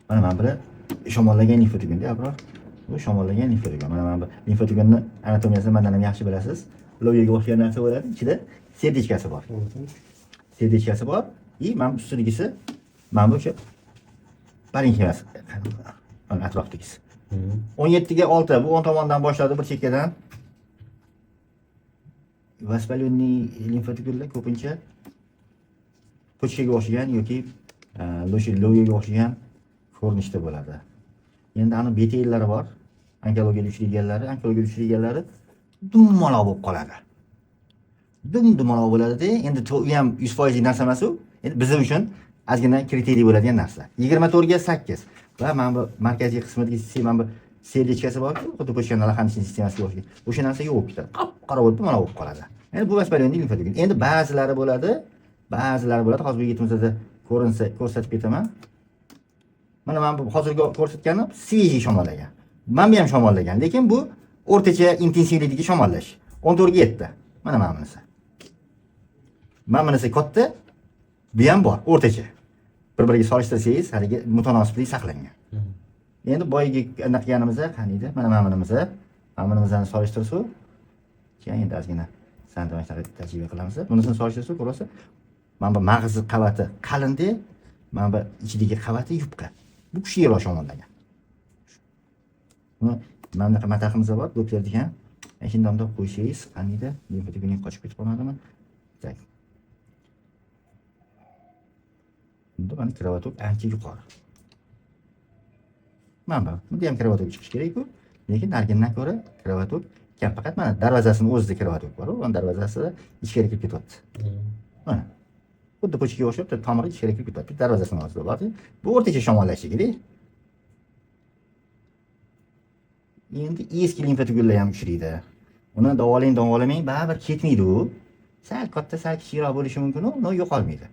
Mana mana biri shamollagan limfa tugunda, Abror. Bu shamollagan limfa tugun. Mana mana bu limfa tugunni anatomiyasini mandan ham yaxshi bilasiz. Loviyaga o'xshagan narsa bo'ladi. Ichida сердечка si bor. Сердечка si bor. И mana bu ustidagisi, mana bu o'sha parenximasi. Mana atrofdagisi. 17 ga 6, bu o'ng tomondan boshladi bir chekkadan. Воспаленный limfa tugunlar ko'pincha почка ga o'xshagan yoki o'sha loviyaga o'xshagan ko'rinishda bo'ladi. Endi ani BTLlari bor. Onkologiyada uchrayganlari, onkologiyada uchrayganlari dumaloq bo'lib qoladi. Dum dumaloq bo'ladida, endi u ham 100% narsa emas u. Endi bizim uchun ozgina критерий bo'ladigan narsa. 24 ga 8 va mana bu markaziy qismidagi mana bu сердечка si bor-ku, xuddi почка ni лоханочный sistemasiga o'xshagan. O'sha narsa yo'q bo'lib ketadi. Qop qora bo'lib dumaloq bo'lib qoladi. Endi bu воспаленный limfa tugun. Endi ba'zilari bo'ladi, ba'zilari bo'ladi. Hozir bu yigitimizda ko'rinsa ko'rsatib ketaman. Mana bu hozirgi ko'rsatganim свежий shamollagan. Mana bu ham shamollagan, lekin bu o'rtacha intensivlikdagi shamollash. 14 ga 7. Mana bunisi. Mana bunisi katta, bu ham bor, o'rtacha. Bir-biriga solishtirsangiz, haligi mutanosiblik saqlangan. Endi boyagi anaqa qilganimizda qaniydi? Mana bunimizni, mana bunimizni solishtirsak, keyin endi ozgina sanda mana shunaqa tajriba qilamiz. Bunisini solishtirsak, ko'rasiz, mana bu mag'iz qavati qalinda, mana bu ichidagi qavati yupqa. Bu kuchliroq shamollagan. Buni mana bunaqa mataximiz bor, Doppler degan. Shunday bundoq qo'ysangiz, qaniydi? Limfa tuguning qochib ketib qolmadimi? Так. Bunda mana кровоток ancha yuqori. Mana bu. Bunda ham кровоток chiqishi kerak-ku. Lekin narigindan ko'ra кровоток kam. Faqat mana darvozasini o'zida кровоток bor. U darvozasida ichkari kirib ketyapti. Mana. Xuddi почка ga o'xshab tomiri ichkari kirib ketyapti. Darvozasini o'zida bor. Bu o'rtacha shamollashligi. Endi eski limfa tugunlar ham uchraydi. Uni davolang, davolamang, baribir ketmaydi u. Sal katta, sal kichikroq bo'lishi mumkin u, но yo'qolmaydi.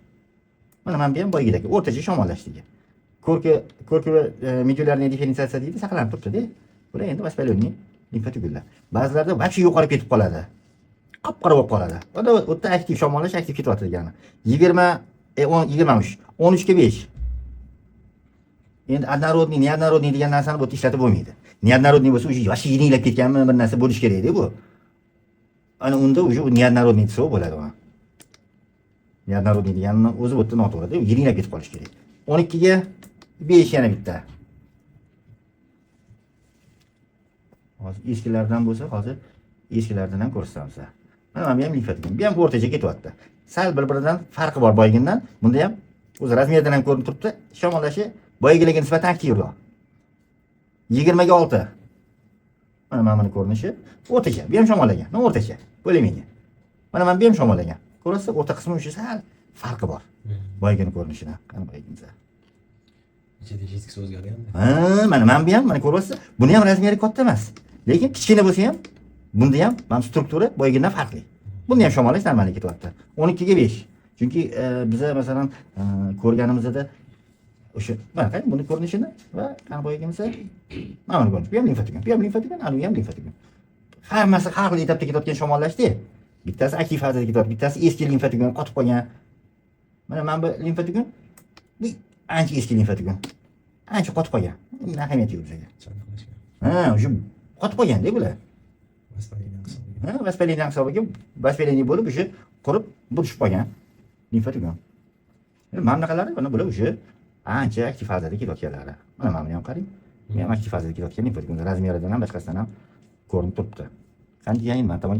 Mana bu ham boyagidek o'rtacha shamollashligi. Корка медуллярная дифференциация deydi, saqlanib turibdi-da. Bular endi воспаленный limfa tugunlar. Ba'zilarda вообще yo'qolib ketib qoladi. Qop-qora bo'lib qoladi. Unda u yerda aktiv shamollash aktiv ketyapti degani. 20 10 23, 13 ga 5. Endi однородный, неоднородный degan narsani bu yerda ishlatib bo'lmaydi. Неоднородный bo'lsa, уже вообще yinglab ketganmi bir narsa bo'lishi kerak-da bu. Ana unda уже неоднородный desa bo'ladi u. Неоднородный deganini o'zi bu yerda noto'g'ri-da, yinglab ketib qolishi kerak. 12 ga 5 yana bitta. Hozir eskilardan bo'lsa, hozir eskilardan ham ko'rsatamiz. Mana bu ham limfa tugun. Bu ham o'rtacha ketyapti. Sal bir-biridan farqi bor boygindan. Bunda ham o'zi размер dan ham ko'rinib turibdi. Shamollashi boyagilarga nisbatan aktivroq. 20 ga 6. Mana buni ko'rinishi o'rtacha. Bu ham shamollagan. Но o'rtacha. Более-менее. Mana bu ham shamollagan. Ko'rasiz, o'rta qismi o'sha sal farqi bor. Boyagini ko'rinishidan. Qani boyagimiz? Ichida fizikasi o'zgargan. Ha, mana bu ham, mana ko'ryapsiz. Buni ham размер i katta emas. Lekin kichkina bo'lsa ham, bunda ham mana struktura boyagidan farqli. Bunda ham shamollash normal ketyapti. 12 ga 5. Chunki biza masalan ko'rganimizda o'sha mana qarang buni ko'rinishini va qani boyagimiz, mana buni ko'rinishi. Bu ham limfa tugun, bu ham limfa tugun, ana bu ham limfa tugun. Hammasi har xil etapda ketayotgan shamollashda. Bittasi aktiv fazada ketyapti, bittasi eski limfa tugun qotib qolgan. Mana bu limfa tugun, bu ancha eski limfa tugun. Ancha qotib qolgan. Buni ahamiyati yo'q bizga. Chandiqlashgan. Ha, o'sha qotib qolganda bular. Воспаление hisobiga. Ha, воспаление hisobiga воспаление bo'lib, o'sha qurib burishib qolgan limfa tugun. Mana bunaqalari, mana bular o'sha ancha aktiv fazada ketayotganlari. Mana buni ham qarang. Bu ham aktiv fazada ketayotgan limfa tugun. Размер idan ham, boshqasidan ham ko'rinib turibdi. Qani degan, mana tomonga.